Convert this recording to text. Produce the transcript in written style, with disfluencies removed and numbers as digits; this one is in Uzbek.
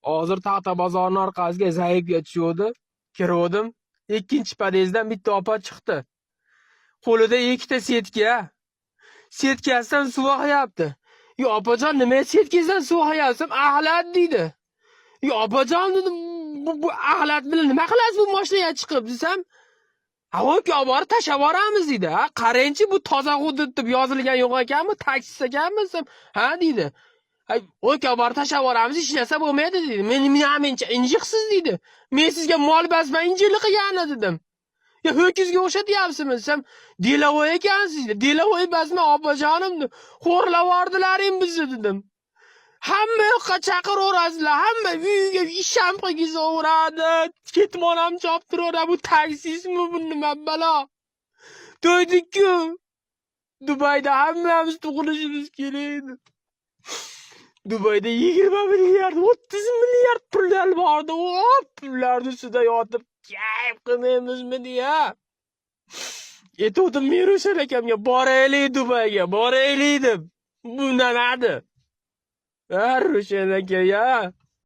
Hozir Taxta bozorni orqasiga zaifga tushuvdi. Kiruvdim. Ikkinchi podyezddan bitta opa chiqdi. Qo'lida ikkita setka. Setkasidan suv oqyapti. "Yo opajon, nima setkangizdan suv oqyapti?" "Axlat" deydi. "Yo opajon" dedim, bu axlat bilan nima qilasiz bu mashinaga chiqib desam, "Ha, o'nga olib borib tashlab yuboramiz" deydi. "Ha, qarangchi, bu toza hudud deb yozilgan yo'q ekanmi, taksist ekanmi?" desam, "Ha" deydi. "Ay, o'nga olib borib tashlab yuboramiz, hech narsa bo'lmaydi" deydi. "Men menimcha injiqsiz" deydi. "Men sizga mol basman injiqlik qilgani" dedim. "Ya ho'kizga o'xshatyapsizmi?" desam, "Деловой ekansiz" deydi. "Деловой emasman, opajonim" dedim. "Xo'rlab yubordilaring bizni" dedim. Hamma yoqqa chaqiraverasizlar, hamma uyga ish ham qilgizaveradi, ketmon ham choptiraveradi. Bu taksistmi, bu nima balo? To'ydik-ku. Dubayda hammamiz tug'ilishimiz kerak edi. Dubayda 20 milliard, 30 milliard pullar bordi. O pullarni ustida yotib kayf qilmaymizmi deya. Aytuvdim Mirushan akamga, boraylik Dubayga, boraylik deb. Bundan Ha, Rushan aka ya.